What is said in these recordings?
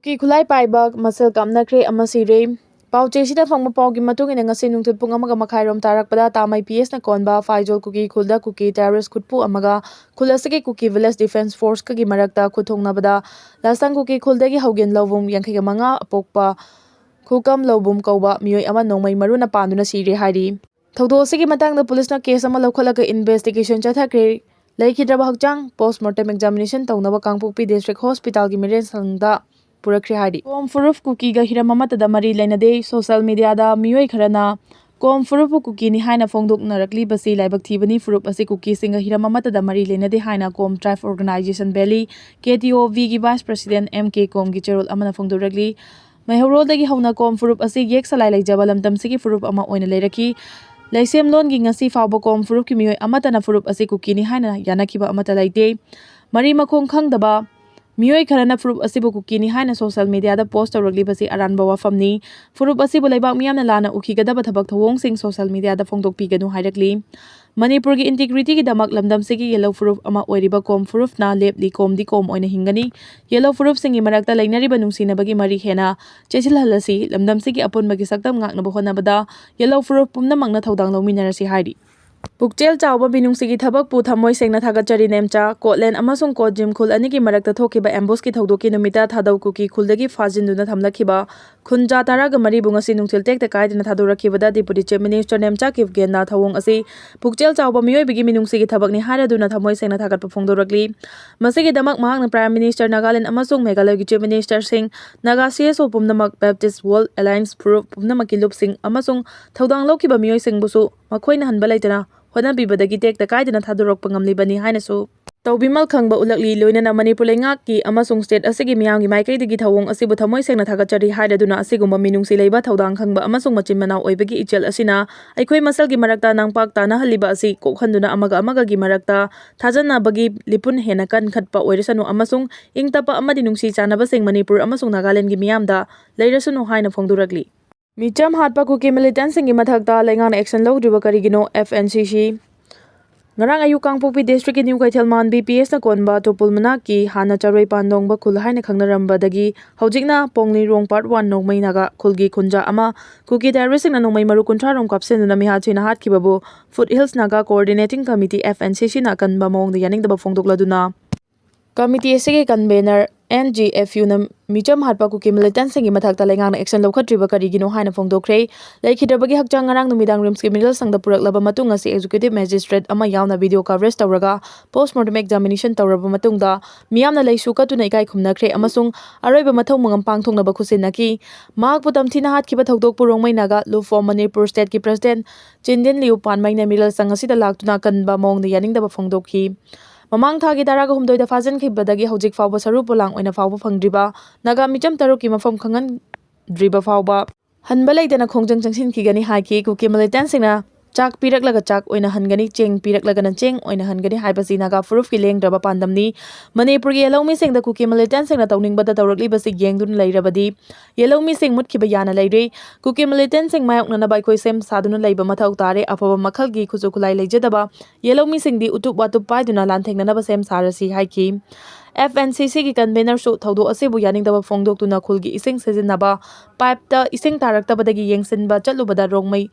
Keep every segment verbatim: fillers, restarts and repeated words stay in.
ꯀꯤ ꯈꯨꯠꯂꯥꯏ ꯄꯥꯏꯕ ꯃꯁꯦꯜ ꯀꯥꯞꯅꯈ꯭ꯔꯦ ꯑꯃ ꯁꯤꯔꯦ꯫ ꯄꯥꯎꯆꯦꯁꯤꯗ ꯐꯪꯕ ꯄꯥꯎꯒꯤ ꯃꯇꯨꯡ ꯏꯟꯅ, ꯉꯁꯤ ꯅꯨꯡꯊꯤꯜ ꯄꯨꯡ ꯑꯃꯒ ꯃꯈꯥꯏꯔꯣꯝ ꯇꯥꯔꯛꯄꯗ ꯇꯥꯃꯩ ꯄꯤ ꯑꯦꯁꯅ ꯀꯣꯟꯕ ꯐꯥꯏꯖꯣꯜ ꯀꯨꯀꯤ ꯈꯨꯜꯗ ꯀꯨꯀꯤ ꯇꯦꯔꯣꯔꯤꯁ ꯈꯨꯠꯄꯨ ꯑꯃꯒ ꯈꯨꯜ ꯑꯁꯤꯒꯤ ꯀꯨꯀꯤ ꯚꯤꯂꯦꯖ ꯗꯤꯐꯦꯟꯁ ꯐꯣꯔꯁꯀꯒꯤ ꯃꯔꯛꯇ ꯈꯨꯠ ꯊꯣꯛꯅꯕꯗ ꯂꯥꯁꯥꯡ ꯀꯨꯀꯤ ꯈꯨꯜꯗꯒꯤ ꯍꯧꯒꯦꯟ ꯂꯧꯕꯨꯝ ꯌꯥꯡꯈꯩꯒ ꯃꯉꯥ ꯄꯣꯛꯄ ꯈꯨꯀꯝ ꯂꯧꯕꯨꯝ ꯀꯧꯕ ꯃꯤꯑꯣꯏ ꯑꯃ ꯅꯣꯡꯃꯩ ꯃꯔꯨꯅ ꯄꯥꯟꯗꯨꯅ ꯁꯤꯔꯦ ꯍꯥꯏꯔꯤ꯫ ꯊꯧꯗꯣꯛ ꯑꯁꯤꯒꯤ ꯃꯇꯥꯡꯗ ꯄꯨꯂꯤꯁꯅ ꯀꯦꯁ ꯑꯃ ꯂꯧꯈꯠꯂꯒ ꯏꯟꯚꯦꯁꯇꯤꯒꯦꯁꯟ ꯆꯠꯊꯈ꯭ꯔꯦ꯫ ꯂꯩꯈꯤꯗ꯭ꯔꯕ ꯍꯛꯆꯥꯡ ꯄꯣꯁꯃꯣꯔꯇꯦꯝ ꯑꯦꯛꯖꯥꯃꯤꯅꯦꯁꯟ ꯇꯧꯅꯕ ꯀꯥꯡꯄꯣꯛꯄꯤ ꯗꯤꯁꯇ꯭ꯔꯤꯛ ꯍꯣꯁꯄꯤꯇꯥꯜꯒꯤ ꯃꯤꯔꯦꯟꯁꯪꯗ ꯄꯨꯔꯛꯈ꯭ꯔꯦ ꯍꯥꯏꯔꯤ꯫ ꯀꯣꯝ ꯐꯨꯔꯨꯞ ꯀꯨꯀꯤꯒ ꯍꯤꯔꯝ ꯑꯃꯠꯇꯗ ꯃꯔꯤ ꯂꯩꯅꯗꯦ꯫ ꯁꯣꯁꯤꯌꯦꯜ ꯃꯤꯗꯤꯌꯥꯗ ꯃꯤꯑꯣꯏ ꯈꯔꯅ ꯀꯣꯝ ꯐꯨꯔꯨꯞꯄꯨ ꯀꯨꯀꯤꯅꯤ ꯍꯥꯏꯅ ꯐꯣꯡꯗꯣꯛꯅꯔꯛꯂꯤꯕꯁꯤ ꯂꯥꯏꯕꯛ ꯊꯤꯕꯅꯤ꯫ ꯐꯨꯔꯨꯞ ꯑꯁꯤ ꯀꯨꯀꯤꯁꯤꯡꯒ ꯍꯤꯔꯝ ꯑꯃꯠꯇꯗ ꯃꯔꯤ ꯂꯩꯅꯗꯦ ꯍꯥꯏꯅ ꯀꯣꯝ ꯇ꯭ꯔꯥꯏꯕ ꯑꯣꯔꯒꯅꯥꯏꯖꯦꯁꯟ ꯚꯦꯂꯤ, ꯀꯦ ꯇꯤ ꯑꯣ ꯚꯤꯒꯤ ꯚꯥꯏꯁ ꯄ꯭ꯔꯁꯤꯗꯦꯟ ꯑꯦꯝ ꯀꯦ ꯀꯣꯝꯒꯤ ꯆꯦꯔꯣꯜ ꯑꯃꯅ ꯐꯣꯡꯗꯣꯔꯛꯂꯤ꯫ ꯃꯩꯍꯧꯔꯣꯜꯗꯒꯤ ꯍꯧꯅ ꯀꯣꯝ ꯐꯨꯔꯨꯞ ꯑꯁꯤ ꯌꯦꯛ ꯁꯂꯥꯏ ꯂꯩꯖꯕ ꯂꯝꯗꯝꯁꯤꯒꯤ ꯐꯨꯔꯨꯞ ꯑꯃ ꯑꯣꯏꯅ ꯂꯩꯔꯛꯈꯤ꯫ ꯂꯩꯁꯦꯝꯂꯣꯟꯒꯤ ꯉꯁꯤ ꯐꯥꯎꯕ ꯀꯣꯝ ꯐꯨꯔꯨꯞꯀꯤ ꯃꯤꯑꯣꯏ ꯑꯃꯠꯇꯅ ꯐꯨꯔꯨꯞ ꯑꯁꯤ ꯀꯨꯀꯤꯅꯤ ꯍꯥꯏꯅ ꯌꯥꯅꯈꯤꯕ ꯑꯃꯠꯇ ꯂꯩꯇꯦ꯫ ꯃꯔꯤ ꯃꯈꯣꯡ ꯈꯪꯗꯕ ꯃꯤꯑꯣꯏ ꯈꯔꯅ ꯐꯨꯔꯨꯞ ꯑꯁꯤꯕꯨ ꯀꯨꯀꯤꯅꯤ ꯍꯥꯏꯅ ꯁꯣꯁꯤꯌꯦꯜ ꯃꯤꯗꯤꯌꯥꯗ ꯄꯣꯁ ꯇꯧꯔꯛꯂꯤꯕꯁꯤ ꯑꯔꯥꯟꯕ ꯋꯥꯐꯝꯅꯤ꯫ ꯐꯨꯔꯨꯞ ꯑꯁꯤꯕꯨ ꯂꯩꯕꯥꯛ ꯃꯤꯌꯥꯝꯅ ꯂꯥꯟꯅ ꯎꯈꯤꯒꯗꯕ ꯊꯕꯛ ꯊꯧꯑꯣꯡꯁꯤꯡ ꯁꯣꯁꯤꯌꯦꯜ ꯃꯤꯗꯤꯌꯥꯗ ꯐꯣꯡꯗꯣꯛꯄꯤꯒꯅꯨ ꯍꯥꯏꯔꯛꯂꯤ꯫ ꯃꯅꯤꯄꯨꯔꯒꯤ ꯏꯟꯇꯤꯒ꯭ꯔꯤꯇꯤꯒꯤꯗꯃꯛ ꯂꯝꯗꯝꯁꯤꯒꯤ ꯌꯦꯜꯂꯣ ꯐꯨꯔꯨꯞ ꯑꯃ ꯑꯣꯏꯔꯤꯕ ꯀꯣꯝ ꯐꯨꯔꯨꯞꯅ ꯂꯦꯞꯂꯤ, ꯀꯣꯝꯗꯤ ꯀꯣꯝ ꯑꯣꯏꯅ ꯍꯤꯡꯒꯅꯤ꯫ ꯌꯦꯜꯂꯣ ꯐꯨꯔꯨꯞꯁꯤꯡꯒꯤ ꯃꯔꯛꯇ ꯂꯩꯅꯔꯤꯕ ꯅꯨꯡꯁꯤꯅꯕꯒꯤ ꯃꯔꯤ ꯍꯦꯟꯅ ꯆꯦꯠꯁꯤꯜꯍꯜꯂꯁꯤ꯫ ꯂꯝꯗꯝꯁꯤꯒꯤ ꯑꯄꯨꯟꯕꯒꯤ ꯁꯛꯇꯝ ꯉꯥꯛꯅꯕ ꯍꯣꯠꯅꯕꯗ ꯌꯦꯜꯂꯣ ꯐꯨꯔꯨꯞ ꯄꯨꯝꯅꯃꯛꯅ ꯊꯧꯗꯥꯡ ꯂꯧꯃꯤꯟꯅꯔꯁꯤ ꯍꯥꯏꯔꯤ꯫ ꯄꯨꯛꯆꯦꯜ ꯆꯥꯎꯕ ꯃꯤꯅꯨꯡꯁꯤꯒꯤ ꯊꯕꯛꯄꯨ ꯊꯃꯣꯏ ꯁꯦꯡꯅ ꯊꯥꯒꯠꯆꯔꯤ ꯅꯦꯝꯆꯥ꯫ ꯀꯣꯠꯂꯦꯟ ꯑꯃꯁꯨꯡ ꯀꯣꯠꯖꯤꯝ ꯈꯨꯜ ꯑꯅꯤꯒꯤ ꯃꯔꯛꯇ ꯊꯣꯛꯈꯤꯕ ꯑꯦꯝꯕꯨꯁꯀꯤ ꯊꯧꯗꯣꯛꯀꯤ ꯅꯨꯃꯤꯠꯇ ꯊꯥꯗꯧ ꯀꯨꯀꯤ ꯈꯨꯜꯗꯒꯤ ꯐꯥꯖꯤꯟꯗꯨꯅ ꯊꯝꯂꯛꯈꯤꯕ ꯈꯨꯟꯖꯥ ꯇꯔꯥꯒ ꯃꯔꯤꯕꯨ ꯉꯁꯤ ꯅꯨꯡꯊꯤꯜ ꯇꯦꯛꯇ ꯀꯥꯏꯗꯅ ꯊꯥꯗꯣꯔꯛꯈꯤꯕꯗ Deputy Chief Minister ꯅꯦꯝꯆꯥ ꯀꯤꯞꯒꯦꯟꯅ ꯊꯧꯑꯣꯡ ꯑꯁꯤ ꯄꯨꯛꯆꯦꯜ ꯆꯥꯎꯕ ꯃꯤꯑꯣꯏꯕꯒꯤ ꯃꯤꯅꯨꯡꯁꯤꯒꯤ ꯊꯕꯛꯅꯤ ꯍꯥꯏꯔꯗꯨꯅ ꯊꯃꯣꯏ ꯁꯦꯡꯅ ꯊꯥꯒꯠꯄ ꯐꯣꯡꯗꯣꯔꯛꯂꯤ꯫ ꯃꯁꯤꯒꯤꯗꯃꯛ ꯃꯍꯥꯛꯅ Prime Minister ꯅꯥꯒꯥꯂꯦꯟ ꯑꯃꯁꯨꯡ ꯃꯦꯘꯥꯂꯌꯒꯤ Chief Ministerꯁꯤꯡ, ꯅꯥꯒꯥ ꯁꯤ ꯑꯦꯁ ꯑꯣ ꯄꯨꯝꯅꯃꯛ, Baptist World Alliance ꯐꯨꯔꯨꯞ ꯄꯨꯝꯅꯃꯛꯀꯤ ꯂꯨꯞꯁꯤꯡ ꯑꯃꯁꯨꯡ ꯊꯧꯗꯥꯡ ꯂꯧꯈꯤꯕ ꯃꯤꯑꯣꯏꯁꯤꯡꯕꯨꯁꯨ ꯃꯈꯣꯏꯅ ꯍꯟꯕ ꯂꯩꯇꯅ ꯍꯣꯠꯅꯕꯤꯕꯗꯒꯤ ꯇꯦꯛꯇ ꯀꯥꯏꯗꯅ ꯊꯥꯗꯣꯔꯛꯄ ꯉꯝꯂꯤꯕꯅꯤ ꯍꯥꯏꯅꯁꯨ ꯇꯧꯕꯤꯃꯜ ꯈꯪꯕ ꯎꯠꯂꯛꯂꯤ꯫ ꯂꯣꯏꯅꯅ ꯃꯅꯤꯄꯨꯔ ꯂꯩꯉꯥꯛꯀꯤ ꯑꯃꯁꯨꯡ state ꯑꯁꯤꯒꯤ ꯃꯤꯌꯥꯝꯒꯤ ꯃꯥꯏꯀꯩꯗꯒꯤ ꯊꯧꯑꯣꯡ ꯑꯁꯤꯕꯨ ꯊꯃꯣꯏ ꯁꯦꯡꯅ ꯊꯥꯒꯠꯆꯔꯤ ꯍꯥꯏꯔꯗꯨꯅ, ꯑꯁꯤꯒꯨꯝꯕ ꯃꯤꯅꯨꯡꯁꯤ ꯂꯩꯕ, ꯊꯧꯗꯥꯡ ꯈꯪꯕ ꯑꯃꯁꯨꯡ ꯃꯆꯤꯟ ꯃꯅꯥꯎ ꯑꯣꯏꯕꯒꯤ ꯏꯆꯦꯜ ꯑꯁꯤꯅ ꯑꯩꯈꯣꯏ ꯃꯁꯦꯜꯒꯤ ꯃꯔꯛꯇ ꯅꯥꯡꯄꯥꯛ ꯇꯥꯅꯍꯜꯂꯤꯕ ꯑꯁꯤ ꯀꯣꯛꯍꯟꯗꯨꯅ ꯑꯃꯒ ꯑꯃꯒꯒꯤ ꯃꯔꯛꯇ ꯊꯥꯖꯅꯕꯒꯤ ꯂꯤꯄꯨꯟ ꯍꯦꯟꯅ ꯀꯟꯈꯠꯄ ꯑꯣꯏꯔꯁꯅꯨ ꯑꯃꯁꯨꯡ ꯏꯪ ꯇꯞꯄ ꯑꯃꯗꯤ ꯅꯨꯡꯁꯤ ꯆꯥꯟꯅꯕꯁꯤꯡ ꯃꯅꯤꯄꯨꯔ ꯑꯃꯁꯨꯡ ꯅꯥꯒꯥꯂꯦꯟꯒꯤ ꯃꯤꯌꯥꯝꯗ ꯂꯩꯔꯁꯅꯨ ꯍꯥꯏꯅ ꯐꯣꯡꯗꯣꯔꯛꯂꯤ꯫ ꯃꯤꯆꯝ ꯍꯥꯠꯄ ꯀꯨꯀꯤ militantꯁꯤꯡꯒꯤ ꯃꯊꯛꯇ ꯂꯩꯉꯥꯛꯅ action ꯂꯧꯗ꯭ꯔꯤꯕ ꯀꯔꯤꯒꯤꯅꯣ? F N C C꯫ ꯉꯔꯥꯡ ꯑꯌꯨꯛ ꯀꯥꯡꯄꯣꯛꯄꯤ ꯗꯤꯁꯇ꯭ꯔꯤꯛꯀꯤ ꯅ꯭ꯌꯨ ꯀꯩꯊꯦꯜꯃꯥꯟ ꯕꯤ ꯄꯤ ꯑꯦꯁꯅ ꯀꯣꯟꯕ ꯇꯨꯄꯨꯜ ꯃꯅꯥꯛꯀꯤ ꯍꯥꯟꯅ ꯆꯔꯣꯏꯄꯥꯟꯗꯣꯡꯕ ꯈꯨꯜ ꯍꯥꯏꯅ ꯈꯪꯅꯔꯝꯕꯗꯒꯤ ꯍꯧꯖꯤꯛꯅ ꯄꯣꯡꯂꯤꯔꯣꯡ ꯄꯥꯔꯠ ꯋꯥꯟ ꯅꯣꯡꯃꯩ ꯅꯥꯒꯥ ꯈꯨꯜꯒꯤ ꯈꯨꯟꯖꯥ ꯑꯃ ꯀꯨꯀꯤ ꯇꯦꯔꯣꯔꯤꯁꯁꯤꯡꯅ ꯅꯣꯡꯃꯩ ꯃꯔꯨ ꯀꯨꯟꯊ꯭ꯔꯥ ꯔꯣꯝ ꯀꯥꯞꯁꯤꯟꯗꯨꯅ ꯃꯤꯍꯥꯠ ꯊꯤꯅ ꯍꯥꯠꯈꯤꯕꯕꯨ foot hills Naga coordinating committee, F N C C ꯅ ꯑꯀꯟꯕ ꯃꯑꯣꯡꯗ ꯌꯥꯅꯤꯡꯗꯕ ꯐꯣꯡꯗꯣꯛꯂꯗꯨꯅ ꯀꯃꯤꯇꯤ ꯑꯁꯤꯒꯤ convener N G F U ꯅ ꯃꯤꯆꯝ ꯍꯥꯠꯄ ꯀꯨꯀꯤ ꯃꯤꯂꯤꯇꯦꯟꯠꯁꯤꯡꯒꯤ ꯃꯊꯛꯇ ꯂꯩꯉꯥꯛꯅ ꯑꯦꯛꯁꯟ ꯂꯧꯈꯠꯇ꯭ꯔꯤꯕ ꯀꯔꯤꯒꯤꯅꯣ ꯍꯥꯏꯅ ꯐꯣꯡꯗꯣꯛꯈ꯭ꯔꯦ꯫ ꯂꯩꯈꯤꯗ꯭ꯔꯕꯒꯤ ꯍꯛꯆꯥꯡ ꯉꯔꯥꯡ ꯅꯨꯃꯤꯗꯥꯡ ꯔꯤꯝꯁꯀꯤ ꯃꯤꯔꯜ ꯁꯪꯗ ꯄꯨꯔꯛꯂꯕ ꯃꯇꯨꯡ ꯑꯁꯤ ꯑꯦꯛꯖꯤꯀ꯭ꯌꯨꯇꯤꯚ ꯃꯦꯖꯤꯁꯇ꯭ꯔꯦꯠ ꯑꯃ ꯌꯥꯎꯅ ꯚꯤꯗꯤꯑꯣ ꯀꯚꯔꯦꯖ ꯇꯧꯔꯒ ꯄꯣꯁꯃꯣꯔꯇꯦꯝ ꯑꯦꯛꯖꯥꯃꯤꯅꯦꯁꯟ ꯇꯧꯔꯕ ꯃꯇꯨꯡꯗ ꯃꯤꯌꯥꯝꯅ ꯂꯩꯁꯨ ꯀꯠꯇꯨꯅ ꯏꯀꯥꯏ ꯈꯨꯝꯅꯈ꯭ꯔꯦ ꯑꯃꯁꯨꯡ ꯑꯔꯣꯏꯕ ꯃꯊꯧ ꯃꯉꯝ ꯄꯥꯡꯊꯣꯛꯅꯕ ꯈꯨꯠꯁꯤꯟꯅꯈꯤ꯫ ꯃꯍꯥꯛꯄꯨ ꯇꯝꯊꯤꯅ ꯍꯥꯠꯈꯤꯕ ꯊꯧꯗꯣꯛꯄꯨ ꯔꯣꯡꯃꯩ ꯅꯥꯒꯥ ꯂꯨꯐ ꯐꯣꯔ ꯃꯅꯤꯄꯨꯔ ꯁ꯭ꯇꯦꯠꯀꯤ ꯄ꯭ꯔꯁꯤꯗꯦꯟꯠ ꯆꯤꯟꯗꯤꯟ ꯂꯤꯌꯨ ꯄꯥꯟꯃꯩꯅ ꯃꯤꯔꯜ ꯁꯪ ꯑꯁꯤꯗ ꯂꯥꯛꯇꯨꯅ ꯑꯀꯟꯕ ꯃꯑꯣꯡꯗ ꯌꯥꯅꯤꯡꯗꯕ ꯐꯣꯡꯗꯣꯛꯈꯤ꯫ ꯃꯃꯥꯡ ꯊꯥꯒꯤ ꯇꯔꯥꯒ ꯍꯨꯝꯗꯣꯏꯗ ꯐꯥꯖꯤꯟꯈꯤꯕꯗꯒꯤ ꯍꯧꯖꯤꯛ ꯐꯥꯎꯕ ꯁꯔꯨ ꯄꯣꯂꯥꯡ ꯑꯣꯏꯅ ꯐꯥꯎꯕ ꯐꯪꯗ꯭ꯔꯤꯕ ꯅꯥꯒꯥ ꯃꯤꯆꯝ ꯇꯔꯨꯛꯀꯤ ꯃꯐꯝ ꯈꯪꯍꯟꯗ꯭ꯔꯤꯕ ꯐꯥꯎꯕ ꯍꯟꯕ ꯂꯩꯇꯅ ꯈꯣꯡꯖꯪ ꯆꯪꯁꯤꯟꯈꯤꯒꯅꯤ ꯍꯥꯏꯈꯤ꯫ ꯀꯨꯀꯤ ꯃꯤꯂꯤꯇꯦꯟꯠꯁꯤꯡꯅ ꯆꯥꯛ ꯄꯤꯔꯛꯂꯒ ꯆꯥꯛ ꯑꯣꯏꯅ ꯍꯟꯒꯅꯤ, ꯆꯦꯡ ꯄꯤꯔꯛꯂꯒꯅ ꯆꯦꯡ ꯑꯣꯏꯅ ꯍꯟꯒꯅꯤ ꯍꯥꯏꯕꯁꯤ ꯅꯥꯒꯥ ꯐꯨꯔꯨꯞꯀꯤ ꯂꯦꯡꯗ꯭ꯔꯕ ꯄꯥꯟꯗꯝꯅꯤ꯫ ꯃꯅꯤꯄꯨꯔꯒꯤ ꯌꯦꯜꯍꯧꯃꯤꯁꯤꯡꯗ ꯀꯨꯀꯤ ꯃꯤꯂꯤꯇꯦꯟꯠꯁꯤꯡꯅ ꯇꯧꯅꯤꯡꯕꯗ ꯇꯧꯔꯛꯂꯤꯕꯁꯤ ꯌꯦꯡꯗꯨꯅ ꯂꯩꯔꯕꯗꯤ ꯌꯦꯜꯍꯧꯃꯤꯁꯤꯡ ꯃꯨꯠꯈꯤꯕ ꯌꯥꯅ ꯂꯩꯔꯤ꯫ ꯀꯨꯀꯤ ꯃꯤꯂꯤꯇꯦꯟꯠꯁꯤꯡ ꯃꯥꯌꯣꯛꯅꯅꯕ ꯑꯩꯈꯣꯏ ꯁꯦꯝ ꯁꯥꯗꯨꯅ ꯂꯩꯕ ꯃꯊꯧ ꯇꯥꯔꯦ꯫ ꯑꯐꯕ ꯃꯈꯜꯒꯤ ꯈꯨꯠꯁꯨ ꯈꯨꯠꯂꯥꯏ ꯂꯩꯖꯗꯕ ꯌꯦꯜꯍꯧꯃꯤꯁꯤꯡꯗꯤ ꯎꯇꯨꯞ ꯋꯥꯇꯨꯞ ꯄꯥꯏꯗꯨꯅ ꯂꯥꯟꯊꯦꯡꯅꯅꯕ ꯁꯦꯝ ꯁꯥꯔꯁꯤ ꯍꯥꯏꯈꯤ꯫ F N C C ꯒꯤ ꯀꯟꯚꯦꯅꯔꯁꯨ ꯊꯧꯗꯣꯛ ꯑꯁꯤꯕꯨ ꯌꯥꯅꯤꯡꯗꯕ ꯐꯣꯡꯗꯣꯛꯇꯨꯅ ꯈꯨꯜꯒꯤ ꯏꯁꯤꯡ ꯁꯤꯖꯤꯟꯅꯕ ꯄꯥꯏꯞꯇ ꯏꯁꯤꯡ ꯇꯥꯔꯛꯇꯕꯗꯒꯤ ꯌꯦꯡꯁꯤꯟꯕ ꯆꯠꯂꯨꯕꯗ ꯔꯣꯡꯃꯩ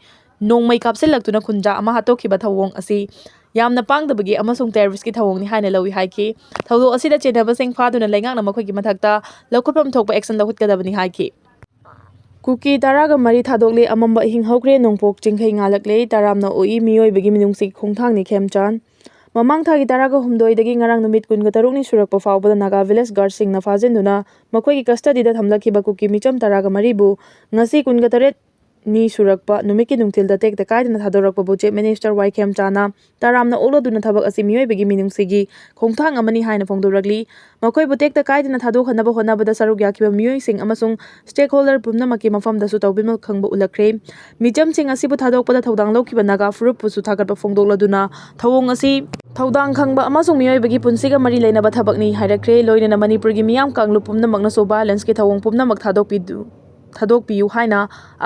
ꯅꯣꯡꯃꯩ ꯀꯥꯞꯁꯤꯜꯂꯛꯇꯨꯅ ꯈꯨꯟꯖꯥ ꯑꯃ ꯍꯥꯠꯇꯣꯛꯈꯤꯕ ꯊꯧꯑꯣꯡ ꯑꯁꯤ ꯌꯥꯝꯅ ꯄꯥꯡꯗꯕꯒꯤ ꯑꯃꯁꯨꯡ ꯇꯦꯔꯣꯔꯤꯁꯀꯤ ꯊꯧꯑꯣꯡꯅꯤ ꯍꯥꯏꯅ ꯂꯧꯏ ꯍꯥꯏꯈꯤ꯫ ꯊꯧꯗꯣꯛ ꯑꯁꯤꯗ ꯆꯦꯟꯅꯕꯁꯤꯡ ꯐꯥꯗꯨꯅ ꯂꯩꯉꯥꯛꯅ ꯃꯈꯣꯏꯒꯤ ꯃꯊꯛꯇ ꯂꯧꯈꯠꯐꯝ ꯊꯣꯛꯄ ꯑꯦꯛꯁꯟ ꯂꯧꯈꯠꯀꯗꯕꯅꯤ ꯍꯥꯏꯈꯤ꯫ ꯀꯨꯀꯤ ꯇꯔꯥꯒ ꯃꯔꯤ ꯊꯥꯗꯣꯛꯂꯦ, ꯑꯃꯝꯕ ꯑꯍꯤꯡ ꯍꯧꯈ꯭ꯔꯦ, ꯅꯣꯡꯄꯣꯛ ꯆꯤꯡꯈꯩ ꯉꯥꯜꯂꯛꯂꯦ, ꯇꯔꯥꯝꯅ ꯑꯣꯛꯏ, ꯃꯤꯑꯣꯏꯕꯒꯤ ꯃꯤꯅꯨꯡꯁꯤꯒꯤ ꯈꯣꯡꯊꯥꯡꯅꯤ ꯈꯦꯝꯆꯥꯟ꯫ ꯃꯃꯥꯡ ꯊꯥꯒꯤ ꯇꯔꯥꯒ ꯍꯨꯝꯗꯣꯏꯗꯒꯤ ꯉꯔꯥꯡ ꯅꯨꯃꯤꯠ ꯀꯨꯟꯒ ꯇꯔꯨꯛꯅꯤ ꯁꯨꯔꯛꯄ ꯐꯥꯎꯕꯗ ꯅꯥꯒꯥ ꯚꯤꯂꯦꯖ ꯒꯥꯔꯗꯁꯤꯡꯅ ꯐꯥꯖꯤꯟꯗꯨꯅ ꯃꯈꯣꯏꯒꯤ ꯀꯁꯇꯗꯤꯗ ꯊꯝꯂꯛꯈꯤꯕ ꯀꯨꯀꯤ ꯃꯤꯆꯝ ꯇꯔꯥꯒ ꯃꯔꯤꯕꯨ ꯉꯁꯤ ꯀꯨꯟꯒ ꯇꯔꯦꯠ ꯅꯤ ꯁꯨꯔꯛꯄ ꯅꯨꯃꯤꯠꯀꯤ ꯅꯨꯡꯊꯤꯜꯗ ꯇꯦꯛꯇ ꯀꯥꯏꯗꯅ ꯊꯥꯗꯣꯔꯛꯄꯕꯨ ꯆꯤꯐ ꯃꯤꯅꯤꯁꯇꯔ ꯋꯥꯏ ꯈꯦꯝꯆꯥꯅ ꯇꯔꯥꯝꯅ ꯑꯣꯛꯂꯗꯨꯅ ꯊꯕꯛ ꯑꯁꯤ ꯃꯤꯑꯣꯏꯕꯒꯤ ꯃꯤꯅꯨꯡꯁꯤꯒꯤ ꯈꯣꯡꯊꯥꯡ ꯑꯃꯅꯤ ꯍꯥꯏꯅ ꯐꯣꯡꯗꯣꯔꯛꯂꯤ꯫ ꯃꯈꯣꯏꯕꯨ ꯇꯦꯛꯇ ꯀꯥꯏꯗꯅ ꯊꯥꯗꯣꯛꯍꯟꯅꯕ ꯍꯣꯠꯅꯕꯗ ꯁꯔꯨꯛ ꯌꯥꯈꯤꯕ ꯃꯤꯑꯣꯏꯁꯤꯡ ꯑꯃꯁꯨꯡ ꯁ꯭ꯇꯦꯛꯍꯣꯜꯗꯔ ꯄꯨꯝꯅꯃꯛꯀꯤ ꯃꯐꯝꯗꯁꯨ ꯇꯧꯕꯤꯃꯜ ꯈꯪꯕ ꯎꯠꯂꯛꯈ꯭ꯔꯦ꯫ ꯃꯤꯆꯝꯁꯤꯡ ꯑꯁꯤꯕꯨ ꯊꯥꯗꯣꯛꯄꯗ ꯊꯧꯗꯥꯡ ꯂꯧꯈꯤꯕ ꯅꯥꯒꯥ ꯐꯨꯔꯨꯞꯄꯨꯁꯨ ꯊꯥꯒꯠꯄ ꯐꯣꯡꯗꯣꯛꯂꯗꯨꯅ ꯊꯧꯑꯣꯡ ꯑꯁꯤ ꯊꯧꯗꯥꯡ ꯈꯪꯕ ꯑꯃꯁꯨꯡ ꯃꯤꯑꯣꯏꯕꯒꯤ ꯄꯨꯟꯁꯤꯒ ꯃꯔꯤ ꯂꯩꯅꯕ ꯊꯕꯛꯅꯤ ꯍꯥꯏꯔꯛꯈ꯭ꯔꯦ꯫ ꯂꯣꯏꯅꯅ ꯃꯅꯤꯄꯨꯔꯒꯤ ꯃꯤꯌꯥꯝ ꯀꯥꯡꯂꯨꯞ ꯄꯨꯝꯅꯃꯛꯅꯁꯨ ꯚꯥꯏꯑꯣꯂꯦꯟꯁꯀꯤ ꯊꯧꯑꯣꯡ ꯄꯨꯝꯅꯃꯛ ꯊꯥꯗꯣꯛꯄꯤꯗꯨ ꯊꯥꯗꯣꯛꯄꯤꯌꯨ ꯍꯥꯏꯅ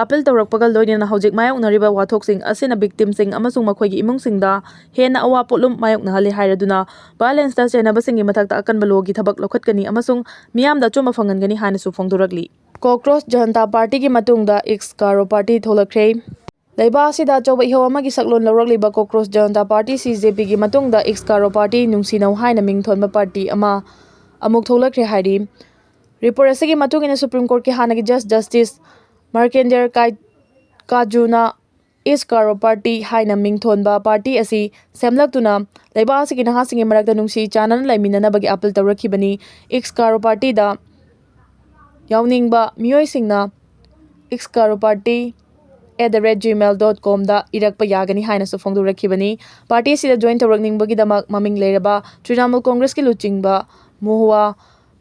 ꯑꯥꯄꯤꯜ ꯇꯧꯔꯛꯄꯒ ꯂꯣꯏꯅꯅ ꯍꯧꯖꯤꯛ ꯃꯥꯌꯣꯛꯅꯔꯤꯕ ꯋꯥꯊꯣꯛꯁꯤꯡ ꯑꯁꯤꯅ ꯚꯤꯛꯇꯤꯝꯁꯤꯡ ꯑꯃꯁꯨꯡ ꯃꯈꯣꯏꯒꯤ ꯏꯃꯨꯡꯁꯤꯡꯗ ꯍꯦꯟꯅ ꯑꯋꯥ ꯄꯣꯠꯂꯨꯝ ꯃꯥꯌꯣꯛꯅꯍꯜꯂꯦ ꯍꯥꯏꯔꯗꯨꯅ ꯚꯥꯏꯂꯦꯟꯁꯇ ꯆꯦꯟꯅꯕꯁꯤꯡꯒꯤ ꯃꯊꯛꯇ ꯑꯀꯟꯕ ꯂꯣꯒꯤ ꯊꯕꯛ ꯂꯧꯈꯠꯀꯅꯤ ꯑꯃꯁꯨꯡ ꯃꯤꯌꯥꯝꯗ ꯑꯆꯨꯝꯕ ꯐꯪꯍꯟꯒꯅꯤ ꯍꯥꯏꯅꯁꯨ ꯐꯣꯡꯗꯣꯔꯛꯂꯤ꯫ ꯀꯣꯀ꯭ꯔꯣꯁ ꯖꯅꯇꯥ ꯄꯥꯔꯇꯤꯒꯤ ꯃꯇꯨꯡꯗ ꯏꯛꯁ ꯀꯥꯔꯣ ꯄꯥꯔꯇꯤ ꯊꯣꯛꯂꯛꯈ꯭ꯔꯦ꯫ ꯂꯩꯕꯥꯛ ꯑꯁꯤꯗ ꯑꯆꯧꯕ ꯏꯍꯧ ꯑꯃꯒꯤ ꯁꯛꯂꯣꯟ ꯂꯧꯔꯛꯂꯤꯕ ꯀꯣꯀ꯭ꯔꯣꯁ ꯖꯅꯇꯥ ꯄꯥꯔꯇꯤ, ꯁꯤ ꯖꯦ ꯄꯤꯒꯤ ꯃꯇꯨꯡꯗ ꯏꯛꯁ ꯀꯥꯔꯣ ꯄꯥꯔꯇꯤ ꯅꯨꯡꯁꯤꯅꯧ ꯍꯥꯏꯅ ꯃꯤꯡ ꯊꯣꯟꯕ ꯄꯥꯔꯇꯤ ꯑꯃ ꯑꯃꯨꯛ ꯊꯣꯛꯂꯛꯈ꯭ꯔꯦ ꯍꯥꯏꯔꯤ꯫ ꯔꯤꯄꯣꯔꯠ ꯑꯁꯤꯒꯤ ꯃꯇꯨꯡ ꯏꯟꯅ ꯁꯨꯄ꯭ꯔꯤꯝ ꯀꯣꯔꯠꯀꯤ ꯍꯥꯟꯅꯒꯤ ꯖꯁ ꯖꯁꯇꯤꯁ ꯃꯥꯔꯀꯦꯟꯗꯔ ꯀꯥꯏ-, ꯀꯥꯖꯨꯅ ꯏꯛꯁ ꯀꯥꯔꯣ ꯄꯥꯔꯇꯤ ꯍꯥꯏꯅ ꯃꯤꯡ ꯊꯣꯟꯕ ꯄꯥꯔꯇꯤ ꯑꯁꯤ ꯁꯦꯝꯂꯛꯇꯨꯅ ꯂꯩꯕꯥꯛ ꯑꯁꯤꯒꯤ ꯅꯍꯥꯁꯤꯡꯒꯤ ꯃꯔꯛꯇ ꯅꯨꯡꯁꯤ ꯆꯥꯟꯅꯅ ꯂꯩꯃꯤꯟꯅꯅꯕꯒꯤ ꯑꯥꯄꯤꯜ ꯇꯧꯔꯛꯈꯤꯕꯅꯤ꯫ ꯏꯛꯁ ꯀꯥꯔꯣ ꯄꯥꯔꯇꯤꯗ ꯌꯥꯎꯅꯤꯡꯕ ꯃꯤꯑꯣꯏꯁꯤꯡꯅ X Karo party at the rate gmail dot com ꯗ ꯏꯔꯛꯄ ꯌꯥꯒꯅꯤ ꯍꯥꯏꯅꯁꯨ ꯐꯣꯡꯗꯣꯔꯛꯈꯤꯕꯅꯤ꯫ ꯄꯥꯔꯇꯤ ꯑꯁꯤꯗ ꯖꯣꯏꯟ ꯇꯧꯔꯛꯅꯤꯡꯕꯒꯤꯗꯃꯛ ꯃꯃꯤꯡ ꯂꯩꯔꯕ ꯇ꯭ꯔꯤꯅꯥꯃꯨꯜ ꯀꯣꯡꯒ꯭ꯔꯦꯁꯀꯤ ꯂꯨꯆꯤꯡꯕ ꯃꯣꯍꯨꯋꯥ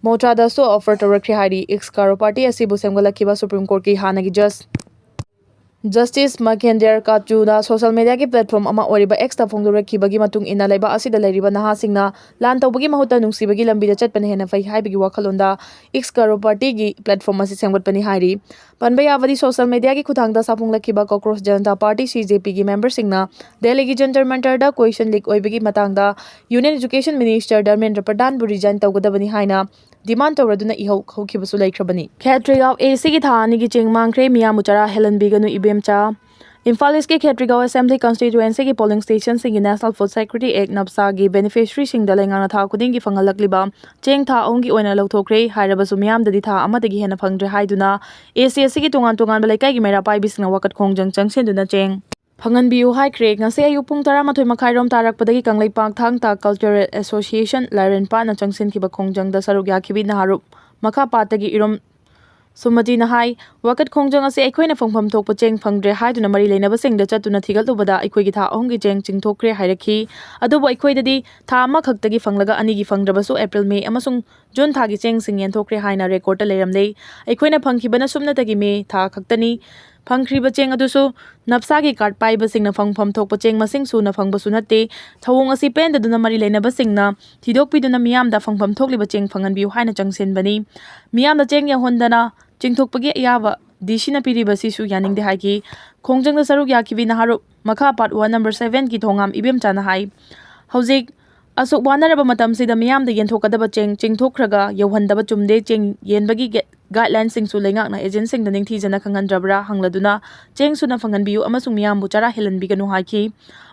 ꯃꯣꯇ꯭ꯔꯥꯗꯁꯨ ꯑꯣꯐꯔ ꯇꯧꯔꯛꯈ꯭ꯔꯦ ꯍꯥꯏꯔꯤ꯫ ꯏꯛꯁ ꯀꯥꯔꯣ ꯄꯥꯔꯇꯤ ꯑꯁꯤꯕꯨ ꯁꯦꯝꯒꯠꯂꯛꯈꯤꯕ ꯁꯨꯄ꯭ꯔꯤꯝ ꯀꯣꯔꯠꯀꯤ ꯍꯥꯟꯅꯒꯤ ꯖꯁ ꯖꯁꯇꯤꯁ ꯃꯥꯔꯀꯦꯟꯗꯔ ꯀꯥꯆꯨꯅ ꯁꯣꯁꯤꯌꯦꯜ ꯃꯤꯗꯤꯌꯥꯒꯤ ꯄ꯭ꯂꯦꯠꯐꯣꯔꯝ ꯑꯃ ꯑꯣꯏꯔꯤꯕ ꯑꯦꯛꯁꯇ ꯐꯣꯡꯗꯣꯔꯛꯈꯤꯕꯒꯤ ꯃꯇꯨꯡ ꯏꯟꯅ, ꯂꯩꯕꯥꯛ ꯑꯁꯤꯗ ꯂꯩꯔꯤꯕ ꯅꯍꯥꯁꯤꯡꯅ ꯂꯥꯟ ꯇꯧꯕꯒꯤ ꯃꯍꯨꯠꯇ ꯅꯨꯡꯁꯤꯕꯒꯤ ꯂꯝꯕꯤꯗ ꯆꯠꯄꯅ ꯍꯦꯟꯅ ꯐꯩ ꯍꯥꯏꯕꯒꯤ ꯋꯥꯈꯜꯂꯣꯟꯗ ꯏꯛꯁ ꯀꯥꯔꯣ ꯄꯥꯔꯇꯤꯒꯤ ꯄ꯭ꯂꯦꯠꯐꯣꯔꯝ ꯑꯁꯤ ꯁꯦꯝꯒꯠꯄꯅꯤ ꯍꯥꯏꯔꯤ꯫ ꯄꯟꯕ ꯌꯥꯕꯗꯤ, ꯁꯣꯁꯤꯌꯦꯜ ꯃꯤꯗꯤꯌꯥꯒꯤ ꯈꯨꯠꯊꯥꯡꯗ ꯁꯥꯐꯣꯡꯂꯛꯈꯤꯕ ꯀꯣꯀ꯭ꯔꯣꯁ ꯖꯅꯇꯥ ꯄꯥꯔꯇꯤ, ꯁꯤ ꯖꯦ ꯄꯤꯒꯤ ꯃꯦꯝꯕꯔꯁꯤꯡꯅ ꯗꯦꯜꯂꯤꯒꯤ ꯖꯟꯇꯔ ꯃꯟꯇꯔꯗ ꯀꯣꯏꯁꯟ ꯂꯤꯛ ꯑꯣꯏꯕꯒꯤ ꯃꯇꯥꯡꯗ union education minister Dharmendra ꯄ꯭ꯔꯙꯥꯟꯕꯨ resign ꯇꯧꯒꯗꯕꯅꯤ ꯍꯥꯏꯅ ꯗꯤꯃꯥꯟ ꯇꯧꯔꯗꯨꯅ ꯏꯍꯧ ꯍꯧꯈꯤꯕꯁꯨ ꯂꯩꯈ꯭ꯔꯕꯅꯤ꯫ ꯈꯦꯇ꯭ꯔꯤꯒꯥꯎ ꯑꯦꯁꯤꯒꯤ ꯊꯥ ꯑꯅꯤꯒꯤ ꯆꯦꯡ ꯃꯥꯡꯈ꯭ꯔꯦ, ꯃꯤꯌꯥꯝꯕꯨ ꯆꯔꯥ ꯍꯦꯜꯍꯟꯕꯤꯒꯅꯨ ꯏꯕꯦꯝꯆꯥ꯫ ꯏꯝꯐꯥꯜ ꯏꯁꯀꯤ ꯈꯦꯇ꯭ꯔꯤꯒꯥꯎ ꯑꯦꯁꯦꯝꯕ꯭ꯂꯤ ꯀꯟꯁꯇꯤꯇ꯭ꯋꯦꯟꯁꯤꯒꯤ ꯄꯣꯂꯤꯡ ꯁ꯭ꯇꯦꯁꯟꯁꯤꯡꯒꯤ National Food Security Act, ꯅꯞꯁꯥꯒꯤ ꯕꯦꯅꯤꯐꯤꯁꯔꯤꯁꯤꯡꯗ ꯂꯩꯉꯥꯛꯅ ꯊꯥ ꯈꯨꯗꯤꯡꯒꯤ ꯐꯪꯍꯜꯂꯛꯂꯤꯕ ꯆꯦꯡ ꯊꯥ ꯑꯍꯨꯝꯒꯤ ꯑꯣꯏꯅ ꯂꯧꯊꯣꯛꯈ꯭ꯔꯦ ꯍꯥꯏꯔꯕꯁꯨ, ꯃꯤꯌꯥꯝꯗꯗꯤ ꯊꯥ ꯑꯃꯗꯒꯤ ꯍꯦꯟꯅ ꯐꯪꯗ꯭ꯔꯦ ꯍꯥꯏꯗꯨꯅ ꯑꯦꯁꯤ ꯑꯁꯤꯒꯤ ꯇꯣꯉꯥꯟ ꯇꯣꯉꯥꯟꯕ ꯂꯩꯀꯥꯏꯒꯤ ꯃꯩꯔꯥ ꯄꯥꯏꯕꯤꯁꯤꯡꯅ ꯋꯥꯀꯠ ꯈꯣꯡꯖꯪ ꯆꯪꯁꯤꯟꯗꯨꯅ ꯆꯦꯡ ꯐꯪꯍꯟꯕꯤꯌꯨ ꯍꯥꯏꯈ꯭ꯔꯦ꯫ ꯉꯁꯤ ꯑꯌꯨꯛ ꯄꯨꯡ ꯇꯔꯥꯃꯥꯊꯣꯏ ꯃꯈꯥꯏꯔꯣꯝ ꯇꯥꯔꯛꯄꯗꯒꯤ ꯀꯪꯂꯩꯄꯥꯛ ꯊꯥꯡ ꯇꯥ ꯀꯜꯆꯔꯦꯜ ꯑꯦꯁꯣꯁꯤꯌꯦꯁꯟ ꯂꯥꯏꯔꯦꯟꯄꯥꯠꯅ ꯆꯪꯁꯤꯟꯈꯤꯕ ꯈꯣꯡꯖꯪꯗ ꯁꯔꯨꯛ ꯌꯥꯈꯤꯕꯤ ꯅꯍꯥꯔꯨꯞ ꯃꯈꯥ ꯄꯥꯠꯇꯒꯤ ꯏꯔꯣꯝ ꯁꯨꯃꯇꯤꯅ ꯍꯥꯏ, ꯋꯥꯀꯠ ꯈꯣꯡꯖꯪ ꯑꯁꯤ ꯑꯩꯈꯣꯏꯅ ꯐꯪꯐꯝ ꯊꯣꯛꯄ ꯆꯦꯡ ꯐꯪꯗ꯭ꯔꯦ ꯍꯥꯏꯗꯨꯅ ꯃꯔꯤ ꯂꯩꯅꯕꯁꯤꯡꯗ ꯆꯠꯇꯨꯅ ꯊꯤꯒꯠꯂꯨꯕꯗ ꯑꯩꯈꯣꯏꯒꯤ ꯊꯥ ꯑꯍꯨꯝꯒꯤ ꯆꯦꯡ ꯆꯤꯡꯊꯣꯛꯈ꯭ꯔꯦ ꯍꯥꯏꯔꯛꯈꯤ꯫ ꯑꯗꯨꯕꯨ ꯑꯩꯈꯣꯏꯗꯗꯤ ꯊꯥ ꯑꯃꯈꯛꯇꯒꯤ ꯐꯪꯂꯒ ꯑꯅꯤꯒꯤ ꯐꯪꯗ꯭ꯔꯕꯁꯨ ꯑꯦꯄ꯭ꯔꯤꯜ, ꯃꯦ ꯑꯃꯁꯨꯡ ꯖꯨꯟ ꯊꯥꯒꯤ ꯆꯦꯡꯁꯤꯡ ꯌꯦꯟꯊꯣꯛꯈ꯭ꯔꯦ ꯍꯥꯏꯅ ꯔꯦꯀꯣꯔꯠꯇ ꯂꯩꯔꯝꯂꯦ꯫ ꯑꯩꯈꯣꯏꯅ ꯐꯪꯈꯤꯕꯅ ꯁꯨꯞꯅꯇꯒꯤ ꯃꯦ ꯊꯥ ꯈꯛꯇꯅꯤ꯫ ꯐꯪꯈ꯭ꯔꯤꯕ ꯆꯦꯡ ꯑꯗꯨꯁꯨ ꯅꯞꯁꯥꯒꯤ ꯀꯥꯔꯗ ꯄꯥꯏꯕꯁꯤꯡꯅ ꯐꯪꯐꯝ ꯊꯣꯛꯄ ꯆꯦꯡ ꯃꯁꯤꯡ ꯁꯨꯅ ꯐꯪꯕꯁꯨ ꯅꯠꯇꯦ꯫ ꯊꯧꯑꯣꯡ ꯑꯁꯤ ꯄꯦꯟꯗꯗꯨꯅ ꯃꯔꯤ ꯂꯩꯅꯕꯁꯤꯡꯅ ꯊꯤꯗꯣꯛꯄꯤꯗꯨꯅ ꯃꯤꯌꯥꯝꯗ ꯐꯪꯐꯝ ꯊꯣꯛꯂꯤꯕ ꯆꯦꯡ ꯐꯪꯍꯟꯕꯤꯌꯨ ꯍꯥꯏꯅ ꯆꯪꯁꯤꯟꯕꯅꯤ꯫ ꯃꯤꯌꯥꯝꯗ ꯆꯦꯡ ꯌꯧꯍꯟꯗꯅ ꯆꯤꯡꯊꯣꯛꯄꯒꯤ ꯑꯌꯥꯕ ꯗꯤ ꯁꯤꯅ ꯄꯤꯔꯤꯕꯁꯤꯁꯨ ꯌꯥꯅꯤꯡꯗꯦ ꯍꯥꯏꯈꯤ꯫ ꯈꯣꯡꯖꯪꯗ ꯁꯔꯨꯛ ꯌꯥꯈꯤꯕꯤ ꯅꯍꯥꯔꯣꯜ ꯃꯈꯥ ꯄꯥꯔꯠ ꯋꯥꯟ ꯅꯝꯕꯔ ꯁꯚꯦꯟꯒꯤ ꯊꯣꯉꯥꯝ ꯏꯕꯦꯝꯆꯥꯅ ꯍꯥꯏ, ꯍꯧꯖꯤꯛ ꯑꯁꯨꯛ ꯋꯥꯅꯔꯕ ꯃꯇꯝꯁꯤꯗ ꯃꯤꯌꯥꯝꯗ ꯌꯦꯟꯊꯣꯛꯀꯗꯕ ꯆꯦꯡ ꯆꯤꯡꯊꯣꯛꯈ꯭ꯔꯒ ꯌꯧꯍꯟꯗꯕ ꯆꯨꯝꯗꯦ, ꯆꯦꯡ ꯌꯦꯟꯕꯒꯤ ꯒꯦ-, ꯒꯥꯏꯗꯂꯥꯏꯟꯁꯤꯡꯁꯨ ꯂꯩꯉꯥꯛꯅ ꯑꯦꯖꯦꯟꯁꯤꯡꯗ ꯅꯤꯡꯊꯤꯖꯅ ꯈꯪꯍꯟꯗ꯭ꯔꯕ꯭ꯔꯥ ꯍꯪꯂꯗꯨꯅ ꯆꯦꯡ ꯁꯨꯅ ꯐꯪꯍꯟꯕꯤꯌꯨ ꯑꯃꯁꯨꯡ ꯃꯤꯌꯥꯝꯕꯨ ꯆꯔꯥ ꯍꯦꯜꯍꯟꯕꯤꯒꯅꯨ ꯍꯥꯏꯈꯤ꯫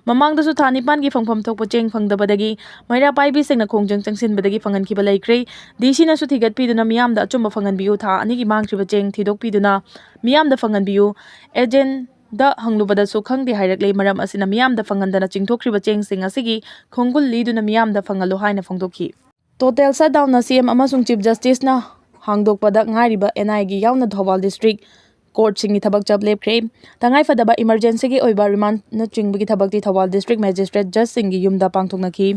ꯃꯃꯥꯡꯗꯁꯨ ꯊꯥ ꯅꯤꯄꯥꯟꯒꯤ ꯐꯪꯐꯝ ꯊꯣꯛꯄ ꯆꯦꯡ ꯐꯪꯗꯕꯗꯒꯤ ꯃꯩꯔꯥ ꯄꯥꯏꯕꯤꯁꯤꯡꯅ ꯈꯣꯡꯖꯪ ꯆꯪꯁꯤꯟꯕꯗꯒꯤ ꯐꯪꯍꯟꯈꯤꯕ ꯂꯩꯈ꯭ꯔꯦ꯫ ꯗꯤ ꯁꯤꯅꯁꯨ ꯊꯤꯒꯠꯄꯤꯗꯨꯅ ꯃꯤꯌꯥꯝꯗ ꯑꯆꯨꯝꯕ ꯐꯪꯍꯟꯕꯤꯌꯨ, ꯊꯥ ꯑꯅꯤꯒꯤ ꯃꯥꯡꯈ꯭ꯔꯤꯕ ꯆꯦꯡ ꯊꯤꯗꯣꯛꯄꯤꯗꯨꯅ ꯃꯤꯌꯥꯝꯗ ꯐꯪꯍꯟꯕꯤꯌꯨ꯫ ꯑꯦꯖꯦꯟꯗ ꯍꯪꯂꯨꯕꯗꯁꯨ ꯈꯪꯗꯦ ꯍꯥꯏꯔꯛꯂꯦ꯫ ꯃꯔꯝ ꯑꯁꯤꯅ ꯃꯤꯌꯥꯝꯗ ꯐꯪꯍꯟꯗꯅ ꯆꯤꯡꯊꯣꯛꯈ꯭ꯔꯤꯕ ꯆꯦꯡꯁꯤꯡ ꯑꯁꯤꯒꯤ ꯈꯣꯡꯒꯨꯜ ꯂꯤꯗꯨꯅ ꯃꯤꯌꯥꯝꯗ ꯐꯪꯍꯜꯂꯨ ꯍꯥꯏꯅ ꯐꯣꯡꯗꯣꯛꯈꯤ꯫ ꯇꯣꯇꯦꯜ ꯁꯠꯗꯥꯎꯟꯅ ꯁꯤ ꯑꯦꯝ ꯑꯃꯁꯨꯡ ꯆꯤꯐ ꯖꯁꯇꯤꯁꯅ ꯍꯥꯡꯗꯣꯛꯄꯗ ꯉꯥꯏꯔꯤꯕ ꯑꯦꯟ ꯑꯥꯏ ꯑꯦꯒꯤ ꯌꯥꯎꯅ ꯊꯧꯕꯥꯜ ꯗꯤꯁꯇ꯭ꯔꯤꯛ ꯀꯣꯔꯠꯁꯤꯡꯒꯤ ꯊꯕꯛ ꯆꯞ ꯂꯦꯞꯈ꯭ꯔꯦ꯫ ꯇꯉꯥꯏꯐꯗꯕ ꯏꯃꯔꯖꯦꯟꯁꯤꯒꯤ ꯑꯣꯏꯕ ꯔꯤꯃꯥꯟꯅꯆꯤꯡꯕꯒꯤ ꯊꯕꯛꯇꯤ ꯊꯧꯕꯥꯜ ꯗꯤꯁꯇ꯭ꯔꯤꯛ ꯃꯦꯖꯤꯁꯇ꯭ꯔꯦꯠ ꯖꯖꯁꯤꯡꯒꯤ ꯌꯨꯝꯗ ꯄꯥꯡꯊꯣꯛꯅꯈꯤ꯫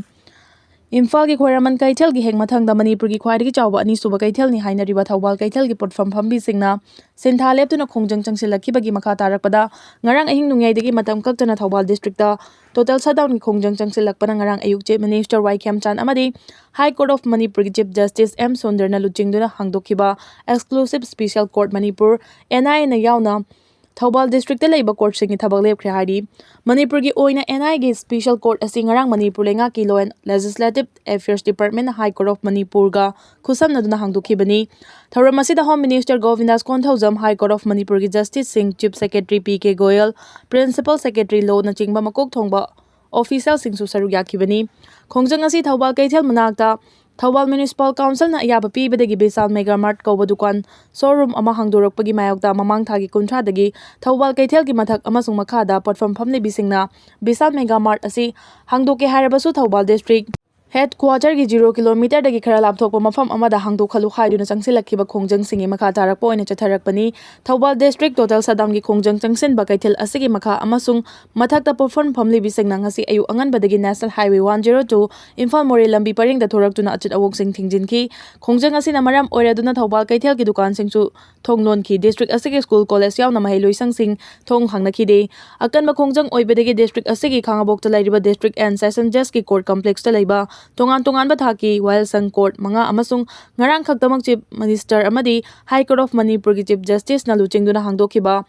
ꯏꯝꯐꯥꯜꯒꯤ ꯈ꯭ꯋꯥꯏꯔꯝꯕꯟ ꯀꯩꯊꯦꯜꯒꯤ ꯍꯦꯛ ꯃꯊꯪꯗ ꯃꯅꯤꯄꯨꯔꯒꯤ ꯈ꯭ꯋꯥꯏꯗꯒꯤ ꯆꯥꯎꯕ ꯑꯅꯤꯁꯨꯕ ꯀꯩꯊꯦꯜꯅꯤ ꯍꯥꯏꯅꯔꯤꯕ ꯊꯧꯕꯥꯜ ꯀꯩꯊꯦꯜꯒꯤ ꯄꯣꯠꯐꯝ ꯐꯝꯕꯤꯁꯤꯡꯅ ꯁꯤꯟꯊꯥ ꯂꯦꯞꯇꯨꯅ ꯈꯣꯡꯖꯪ ꯆꯪꯁꯤꯜꯂꯛꯈꯤꯕꯒꯤ ꯃꯈꯥ ꯇꯥꯔꯛꯄꯗ ꯉꯔꯥꯡ ꯑꯍꯤꯡ ꯅꯣꯡꯌꯥꯏꯗꯒꯤ ꯃꯇꯝ ꯀꯛꯇꯅ ꯊꯧꯕꯥꯜ ꯗꯤꯁꯇ꯭ꯔꯤꯛꯇ ꯇꯣꯇꯦꯜ ꯁꯠꯗꯥꯎꯟꯒꯤ ꯈꯣꯡꯖꯪ ꯆꯪꯁꯤꯜꯂꯛꯄꯅ ꯉꯔꯥꯡ ꯑꯌꯨꯛ ꯆꯤꯐ ꯃꯤꯅꯤꯁꯇꯔ ꯋꯥꯏ ꯈꯦꯝꯆꯥꯟ ꯑꯃꯗꯤ ꯍꯥꯏ ꯀꯣꯔꯠ ꯑꯣꯐ ꯃꯅꯤꯄꯨꯔꯒꯤ ꯆꯤꯐ ꯖꯁꯇꯤꯁ ꯑꯦꯝ ꯁꯨꯟꯗꯔꯅ ꯂꯨꯆꯤꯡꯗꯨꯅ ꯍꯥꯡꯗꯣꯛꯈꯤꯕ ꯑꯦꯛꯁꯀ꯭ꯂꯨꯁꯤꯚ ꯁ꯭ꯄꯦꯁꯤꯌꯦꯜ ꯀꯣꯔꯠ ꯃꯅꯤꯄꯨꯔ, ꯑꯦꯟ ꯑꯥꯏ ꯑꯦꯅ ꯌꯥꯎꯅ ꯊꯧꯕꯥꯜ ꯗꯤꯁꯇ꯭ꯔꯤꯛꯇ ꯂꯩꯕ ꯀꯣꯔꯠꯁꯤꯡꯒꯤ ꯊꯕꯛ ꯂꯦꯞꯈ꯭ꯔꯦ ꯍꯥꯏꯔꯤ꯫ ꯃꯅꯤꯄꯨꯔꯒꯤ ꯑꯣꯏꯅ ꯑꯦꯟ ꯑꯥꯏ ꯑꯦꯒꯤ ꯁ꯭ꯄꯦꯁꯤꯌꯦꯜ ꯀꯣꯔꯠ ꯑꯁꯤ ꯉꯔꯥꯡ ꯃꯅꯤꯄꯨꯔ ꯂꯩꯉꯥꯛꯀꯤ ꯂꯣ ꯑꯦꯟ ꯂꯦꯖꯤꯁꯂꯦꯇꯤꯚ ꯑꯦꯐꯤꯌꯔꯁ ꯗꯤꯄꯥꯔꯠꯃꯦꯟꯅ ꯍꯥꯏ ꯀꯣꯔꯠ ꯑꯣꯐ ꯃꯅꯤꯄꯨꯔꯒ ꯈꯨꯠꯁꯝꯅꯗꯨꯅ ꯍꯥꯡꯗꯣꯛꯈꯤꯕꯅꯤ꯫ ꯊꯧꯔꯝ ꯑꯁꯤꯗ home minister Govindas Konthoujam, high court of ꯃꯅꯤꯄꯨꯔꯒꯤ ꯖꯁꯇꯤꯁꯁꯤꯡ, chief secretary P K Goyal, principal secretary ꯂꯣꯅꯆꯤꯡꯕ ꯃꯀꯣꯛ ꯊꯣꯡꯕ ꯑꯣꯐꯤꯁꯤꯌꯦꯜꯁꯤꯡꯁꯨ ꯁꯔꯨꯛ ꯌꯥꯈꯤꯕꯅꯤ꯫ ꯈꯣꯡꯖꯪ ꯑꯁꯤ ꯊꯧꯕꯥꯜ ꯀꯩꯊꯦꯜ ꯃꯅꯥꯛꯇ ꯊꯧꯕꯥꯜ ꯃ꯭ꯌꯨꯅꯤꯁꯤꯄꯥꯜ ꯀꯥꯎꯟꯁꯤꯜꯅ ꯑꯌꯥꯕ ꯄꯤꯕꯗꯒꯤ ꯕꯤꯁꯥꯜ ꯃꯦꯒꯥ ꯃꯥꯔꯠ ꯀꯧꯕ ꯗꯨꯀꯥꯟ ꯁꯣꯔꯨꯝ ꯑꯃ ꯍꯥꯡꯗꯣꯔꯛꯄꯒꯤ ꯃꯥꯌꯣꯛꯇ ꯃꯃꯥꯡ ꯊꯥꯒꯤ ꯀꯨꯟꯊ꯭ꯔꯥꯗꯒꯤ ꯊꯧꯕꯥꯜ ꯀꯩꯊꯦꯜꯒꯤ ꯃꯊꯛ ꯑꯃꯁꯨꯡ ꯃꯈꯥꯗ ꯄꯣꯠꯐꯝ ꯐꯝꯂꯤꯕꯤꯁꯤꯡꯅ ꯕꯤꯁꯥꯜ ꯃꯦꯒꯥ ꯃꯥꯔꯠ ꯑꯁꯤ ꯍꯥꯡꯗꯣꯛꯀꯦ ꯍꯥꯏꯔꯕꯁꯨ ꯊꯧꯕꯥꯜ ꯗꯤꯁꯇ꯭ꯔꯤꯛ ꯍꯦꯗ ꯀ꯭ꯋꯥꯇꯔꯒꯤ ꯖꯤꯔꯣ ꯀꯤꯂꯣꯃꯤꯇꯔꯗꯒꯤ ꯈꯔ ꯂꯥꯞꯊꯣꯛꯄ ꯃꯐꯝ ꯑꯃꯗ ꯍꯥꯡꯗꯣꯛꯍꯜꯂꯨ ꯍꯥꯏꯗꯨꯅ ꯆꯪꯁꯤꯜꯂꯛꯈꯤꯕ ꯈꯣꯡꯖꯪꯁꯤꯡꯒꯤ ꯃꯈꯥ ꯇꯥꯔꯛꯄ ꯑꯣꯏꯅ ꯆꯠꯊꯔꯛꯄꯅꯤ꯫ ꯊꯧꯕꯥꯜ ꯗꯤꯁꯇ꯭ꯔꯤꯛ ꯇꯣꯇꯦꯜ ꯁꯠꯗꯥꯎꯟꯒꯤ ꯈꯣꯡꯖꯪ ꯆꯪꯁꯤꯟꯕ ꯀꯩꯊꯦꯜ ꯑꯁꯤꯒꯤ ꯃꯈꯥ ꯑꯃꯁꯨꯡ ꯃꯊꯛꯇ ꯄꯣꯠꯐꯝ ꯐꯝꯂꯤꯕꯤꯁꯤꯡꯅ ꯉꯁꯤ ꯑꯌꯨꯛ ꯑꯉꯟꯕꯗꯒꯤ national highway one zero two Imphal Moreh ꯂꯝꯕꯤ ꯄꯔꯤꯡꯗ ꯊꯣꯔꯛꯇꯨꯅ ꯑꯆꯠ ꯑꯋꯣꯛꯁꯤꯡ ꯊꯤꯡꯖꯤꯟꯈꯤ꯫ ꯈꯣꯡꯖꯪ ꯑꯁꯤꯅ ꯃꯔꯝ ꯑꯣꯏꯔꯗꯨꯅ ꯊꯧꯕꯥꯜ ꯀꯩꯊꯦꯜꯒꯤ ꯗꯨꯀꯥꯟꯁꯤꯡꯁꯨ ꯊꯣꯡ ꯂꯣꯟꯈꯤ꯫ ꯗꯤꯁꯇ꯭ꯔꯤꯛ ꯑꯁꯤꯒꯤ ꯁ꯭ꯀꯨꯜ, ꯀꯣꯂꯦꯖ ꯌꯥꯎꯅ ꯃꯍꯩꯂꯣꯏꯁꯪꯁꯤꯡ ꯊꯣꯡ ꯍꯥꯡꯅꯈꯤꯗꯦ꯫ ꯑꯀꯟꯕ ꯈꯣꯡꯖꯪ ꯑꯣꯏꯕꯗꯒꯤ ꯗꯤꯁꯇ꯭ꯔꯤꯛ ꯑꯁꯤꯒꯤ ꯈꯥꯉꯕꯣꯛꯇ ꯂꯩꯔꯤꯕ ꯗꯤꯁꯇ꯭ꯔꯤꯛ ꯑꯦꯟ ꯁꯦꯁꯟ ꯖꯖꯀꯤ ꯀꯣꯔꯠ ꯀꯝꯄ꯭ꯂꯦꯛꯁꯇ ꯂꯩꯕ ꯇꯣꯉꯥꯟ ꯇꯣꯉꯥꯟꯕ ꯊꯥꯛꯀꯤ ꯋꯥꯌꯦꯜꯁꯪ ꯀꯣꯔꯠ ꯃꯉꯥ ꯑꯃꯁꯨꯡ ꯉꯔꯥꯡ ꯈꯛꯇꯃꯛ Chief Minister ꯑꯃꯗꯤ High Court ofꯃꯅꯤꯄꯨꯔꯒꯤ Chief Justiceꯅ ꯂꯨꯆꯤꯡꯗꯨꯅ ꯍꯥꯡꯗꯣꯛꯈꯤꯕ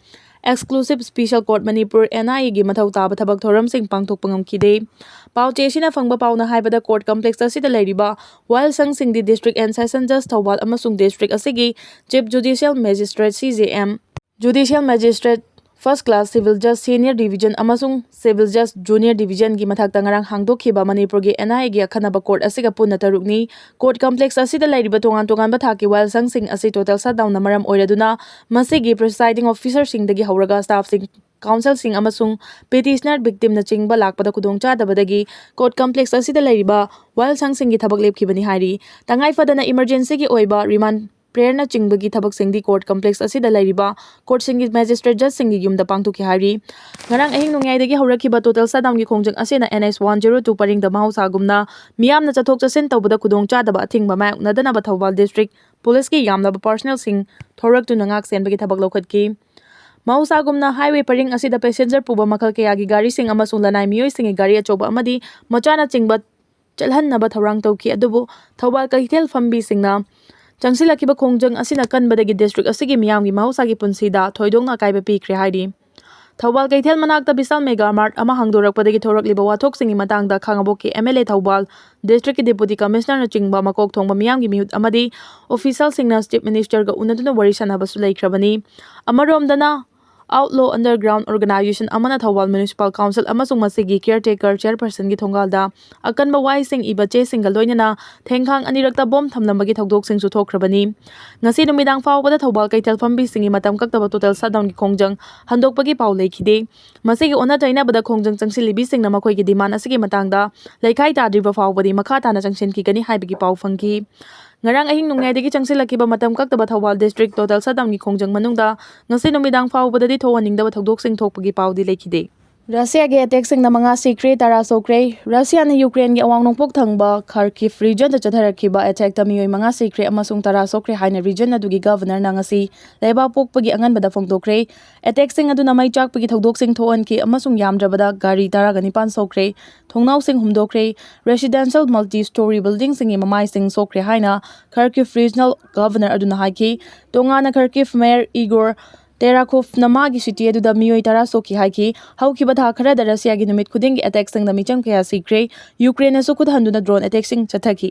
Exclusive Special Court ꯃꯅꯤꯄꯨꯔ, NIAꯒꯤ ꯃꯊꯧ ꯇꯥꯕ ꯊꯕꯛ ꯊꯧꯔꯝꯁꯤꯡ ꯄꯥꯡꯊꯣꯛꯄ ꯉꯝꯈꯤꯗꯦ꯫ ꯄꯥꯎ ꯆꯦ ꯑꯁꯤꯅ ꯐꯪꯕ ꯄꯥꯎꯅ ꯍꯥꯏꯕꯗ, court complex ꯑꯁꯤꯗ ꯂꯩꯔꯤꯕ ꯋꯥꯌꯦꯜꯁꯪꯁꯤꯡꯗꯤ District and Session Judge Thoubal ꯑꯃꯁꯨꯡ district ꯑꯁꯤꯒꯤ Chief Judicial Magistrate, CJM, Judicial Magistrate, First Class Civil Judge Senior Division ꯑꯃꯁꯨꯡ Civil Judge Junior Divisionꯒꯤ ꯃꯊꯛꯇ ꯉꯔꯥꯡ ꯍꯥꯡꯗꯣꯛꯈꯤꯕ ꯃꯅꯤꯄꯨꯔꯒꯤ NIAꯒꯤ ꯑꯈꯟꯅꯕ court ꯑꯁꯤꯒ ꯄꯨꯟꯅ ꯇꯔꯨꯛꯅꯤ꯫ Court complex ꯑꯁꯤꯗ ꯂꯩꯔꯤꯕ ꯇꯣꯉꯥꯟ ꯇꯣꯉꯥꯟꯕ ꯊꯥꯛꯀꯤ ꯋꯥꯌꯦꯜꯁꯪꯁꯤꯡ ꯑꯁꯤ total shutdownꯅ ꯃꯔꯝ ꯑꯣꯏꯔꯗꯨꯅ ꯃꯁꯤꯒꯤ presiding officerꯁꯤꯡꯗꯒꯤ ꯍꯧꯔꯒ staffꯁꯤꯡ, counselꯁꯤꯡ ꯑꯃꯁꯨꯡ petitioner victimꯅꯆꯤꯡꯕ ꯂꯥꯛꯄꯗ ꯈꯨꯗꯣꯡꯆꯥꯗꯕꯗꯒꯤ court complex ꯑꯁꯤꯗ ꯂꯩꯔꯤꯕ ꯋꯥꯌꯦꯜꯁꯪꯁꯤꯡꯒꯤ ꯊꯕꯛ ꯂꯦꯞꯈꯤꯕꯅꯤ ꯍꯥꯏꯔꯤ꯫ ꯇꯉꯥꯏ ꯐꯗꯅ emergencyꯒꯤ ꯑꯣꯏꯕ remand prayerꯅꯆꯤꯡꯕꯒꯤ ꯊꯕꯛꯁꯤꯡꯗꯤ court complex ꯑꯁꯤꯗ ꯂꯩꯔꯤꯕ courtꯁꯤꯡꯒꯤ magistrate judgeꯁꯤꯡꯒꯤ ꯌꯨꯝꯗ ꯄꯥꯡꯊꯣꯛꯈꯤ ꯍꯥꯏꯔꯤ꯫ ꯉꯔꯥꯡ ꯑꯍꯤꯡ ꯅꯣꯡꯌꯥꯏꯗꯒꯤ ꯍꯧꯔꯛꯈꯤꯕ total shutdownꯒꯤ ꯈꯣꯡꯖꯪ ꯑꯁꯤꯅ NH one zero two ꯄꯔꯤꯡꯗ ꯃꯍꯧꯁꯥꯒꯨꯝꯅ ꯃꯤꯌꯥꯝꯅ ꯆꯠꯊꯣꯛ ꯆꯠꯁꯤꯟ ꯇꯧꯕꯗ ꯈꯨꯗꯣꯡꯆꯥꯗꯕ ꯑꯊꯤꯡꯕ ꯃꯥꯌꯣꯛꯅꯗꯅꯕ ꯊꯧꯕꯥꯜ district policeꯀꯤ ꯌꯥꯝꯂꯕ personnelꯁꯤꯡ ꯊꯣꯔꯛꯇꯨꯅ ꯉꯥꯛ ꯁꯦꯟꯕꯒꯤ ꯊꯕꯛ ꯂꯧꯈꯠꯈꯤ꯫ ꯃꯍꯧꯁꯥꯒꯨꯝꯅ highway ꯄꯔꯤꯡ ꯑꯁꯤꯗ passenger ꯄꯨꯕ ꯃꯈꯜ ꯀꯌꯥꯒꯤ ꯒꯥꯔꯤꯁꯤꯡ ꯑꯃꯁꯨꯡ ꯂꯅꯥꯏ ꯃꯤꯑꯣꯏꯁꯤꯡꯒꯤ ꯒꯥꯔꯤ ꯑꯆꯧꯕ ꯑꯃꯗꯤ ꯃꯆꯥꯅꯆꯤꯡꯕ ꯆꯠꯍꯟꯅꯕ ꯊꯧꯔꯥꯡ ꯇꯧꯈꯤ꯫ ꯑꯗꯨꯕꯨ ꯊꯧꯕꯥꯜ ꯀꯩꯊꯦꯜ ꯐꯝꯕꯤꯁꯤꯡꯅ ꯆꯪꯁꯤꯜꯂꯛꯈꯤꯕ ꯈꯣꯡꯖꯪ ꯑꯁꯤꯅ ꯀꯟꯕꯗꯒꯤ district ꯑꯁꯤꯒꯤ ꯃꯤꯌꯥꯝꯒꯤ ꯃꯍꯧꯁꯥꯒꯤ ꯄꯨꯟꯁꯤꯗ ꯊꯣꯏꯗꯣꯛꯅ ꯑꯀꯥꯏꯕ ꯄꯤꯈ꯭ꯔꯦ ꯍꯥꯏꯔꯤ꯫ ꯊꯧꯕꯥꯜ ꯀꯩꯊꯦꯜ ꯃꯅꯥꯛꯇ Vishal Mega Mart ꯑꯃ ꯍꯥꯡꯗꯣꯔꯛꯄꯗꯒꯤ ꯊꯣꯔꯛꯂꯤꯕ ꯋꯥꯊꯣꯛꯁꯤꯡꯒꯤ ꯃꯇꯥꯡꯗ ꯈꯥꯉꯕꯣꯛꯀꯤ MLA ꯊꯧꯕꯥꯜ districtꯀꯤ Deputy Commissionerꯅꯆꯤꯡꯕ ꯃꯀꯣꯛ ꯊꯣꯡꯕ ꯃꯤꯌꯥꯝꯒꯤ ꯃꯤꯍꯨꯠ ꯑꯃꯗꯤ officialꯁꯤꯡꯅ Chief Ministerꯒ ꯎꯅꯗꯨꯅ ꯋꯥꯔꯤ ꯁꯥꯟꯅꯕꯁꯨ ꯂꯩꯈ꯭ꯔꯕꯅꯤ꯫ ꯑꯃꯔꯣꯝꯗꯅ, Outlaw Underground Organization ꯑꯃꯅ ꯊꯧꯕꯥꯜ Municipal Council ꯑꯃꯁꯨꯡ ꯃꯁꯤꯒꯤ caretaker chairpersonꯒꯤ ꯊꯣꯡꯒꯥꯜꯗ ꯑꯀꯟꯕ ꯋꯥꯍꯩꯁꯤꯡ ꯏꯕ ꯆꯦꯁꯤꯡꯒ ꯂꯣꯏꯅꯅ ꯊꯦꯡꯈꯥꯡ ꯑꯅꯤꯔꯛꯇ bomb ꯊꯝꯂꯝꯕꯒꯤ ꯊꯧꯗꯣꯛꯁꯤꯡꯁꯨ ꯊꯣꯛꯈ꯭ꯔꯕꯅꯤ꯫ ꯉꯁꯤ ꯅꯨꯃꯤꯗꯥꯡ ꯐꯥꯎꯕꯗ ꯊꯧꯕꯥꯜ ꯀꯩꯊꯦꯜ ꯐꯝꯕꯤꯁꯤꯡꯒꯤ ꯃꯇꯝ ꯀꯛꯇꯕ total shutdownꯒꯤ ꯈꯣꯡꯖꯪ ꯍꯟꯗꯣꯛꯄꯒꯤ ꯄꯥꯎ ꯂꯩꯈꯤꯗꯦ꯫ ꯃꯁꯤꯒꯤ ꯑꯣꯟꯅ ꯇꯩꯅꯕꯗ ꯈꯣꯡꯖꯪ ꯆꯪꯁꯤꯜꯂꯤꯕꯤꯁꯤꯡꯅ ꯃꯈꯣꯏꯒꯤ demand ꯑꯁꯤꯒꯤ ꯃꯇꯥꯡꯗ ꯂꯩꯈꯥꯏ ꯇꯥꯗ꯭ꯔꯤꯕ ꯐꯥꯎꯕꯗꯤ ꯃꯈꯥ ꯇꯥꯅ ꯆꯪꯁꯤꯟꯈꯤꯒꯅꯤ ꯍꯥꯏꯕꯒꯤ ꯄꯥꯎ ꯐꯪꯈꯤ꯫ ꯉꯔꯥꯡ ꯑꯍꯤꯡ ꯅꯣꯡꯌꯥꯏꯗꯒꯤ ꯆꯪꯁꯤꯜꯂꯛꯈꯤꯕ ꯃꯇꯝ ꯀꯛꯇꯕ ꯊꯧꯕꯥꯜ district total shutdownꯒꯤ ꯈꯣꯡꯖꯪ ꯃꯅꯨꯡꯗ ꯉꯁꯤ ꯅꯨꯃꯤꯗꯥꯡ ꯐꯥꯎꯕꯗꯗꯤ ꯊꯣꯛꯍꯟꯅꯤꯡꯗꯕ ꯊꯧꯗꯣꯛꯁꯤꯡ ꯊꯣꯛꯄꯒꯤ ꯄꯥꯎꯗꯤ ꯂꯩꯈꯤꯗꯦ꯫ ꯔꯁꯤꯌꯥꯒꯤ ꯑꯦꯇꯦꯛꯁꯤꯡꯅ ꯃꯉꯥ ꯁꯤꯈ꯭ꯔꯦ, ꯇꯔꯥ ꯁꯣꯛꯈ꯭ꯔꯦ꯫ ꯔꯁꯤꯌꯥꯅ ꯌꯨꯀ꯭ꯔꯦꯟꯒꯤ ꯑꯋꯥꯡ ꯅꯣꯡꯄꯣꯛ ꯊꯪꯕ ꯈꯔꯀꯤꯐ ꯔꯤꯖꯟꯗ ꯆꯠꯊꯔꯛꯈꯤꯕ ꯑꯦꯇꯦꯛꯇ ꯃꯤꯑꯣꯏ ꯃꯉꯥ ꯁꯤꯈ꯭ꯔꯦ ꯑꯃꯁꯨꯡ ꯇꯔꯥ ꯁꯣꯛꯈ꯭ꯔꯦ ꯍꯥꯏꯅ ꯔꯤꯖꯟ ꯑꯗꯨꯒꯤ ꯒꯚꯔꯅꯔꯅ ꯉꯁꯤ ꯂꯩꯕꯥꯛ ꯄꯣꯛꯄꯒꯤ ꯑꯉꯟꯕꯗ ꯐꯣꯡꯗꯣꯛꯈ꯭ꯔꯦ꯫ ꯑꯦꯇꯦꯛꯁꯤꯡ ꯑꯗꯨꯅ ꯃꯩ ꯆꯥꯛꯄꯒꯤ ꯊꯧꯗꯣꯛꯁꯤꯡ ꯊꯣꯛꯍꯟꯈꯤ ꯑꯃꯁꯨꯡ ꯌꯥꯝꯗ꯭ꯔꯕꯗ ꯒꯥꯔꯤ ꯇꯔꯥꯒ ꯅꯤꯄꯥꯟ ꯁꯣꯛꯈ꯭ꯔꯦ, ꯊꯣꯡꯅꯥꯎꯁꯤꯡ ꯍꯨꯝꯗꯣꯛꯈ꯭ꯔꯦ, residential multi story buildingꯁꯤꯡꯒꯤ ꯃꯃꯥꯏꯁꯤꯡ ꯁꯣꯛꯈ꯭ꯔꯦ ꯍꯥꯏꯅ ꯈꯔꯀꯤꯐ ꯔꯤꯖꯅꯦꯜ ꯒꯚꯔꯅꯔ ꯑꯗꯨꯅ ꯍꯥꯏꯈꯤ꯫ ꯇꯣꯉꯥꯟꯅ ꯈꯔꯀꯤꯐ ꯃꯦꯌꯔ ꯏꯒꯣꯔ ꯇꯦꯔꯥꯈꯣꯐꯅ ꯃꯥꯒꯤ ꯁꯤꯇꯤ ꯑꯗꯨꯗ ꯃꯤꯑꯣꯏ ꯇꯔꯥ ꯁꯣꯛꯈꯤ ꯍꯥꯏꯈꯤ꯫ ꯍꯧꯈꯤꯕ ꯊꯥ ꯈꯔꯗ ꯔꯁꯤꯌꯥꯒꯤ ꯅꯨꯃꯤꯠ ꯈꯨꯗꯤꯡꯒꯤ ꯑꯦꯇꯦꯛꯁꯤꯡꯗ ꯃꯤꯆꯝ ꯀꯌꯥ ꯁꯤꯈ꯭ꯔꯦ꯫ ꯌꯨꯀ꯭ꯔꯦꯟꯅꯁꯨ ꯈꯨꯠ ꯍꯟꯗꯨꯅ ꯗ꯭ꯔꯣꯟ ꯑꯦꯇꯦꯛꯁꯤꯡ ꯆꯠꯊꯈꯤ꯫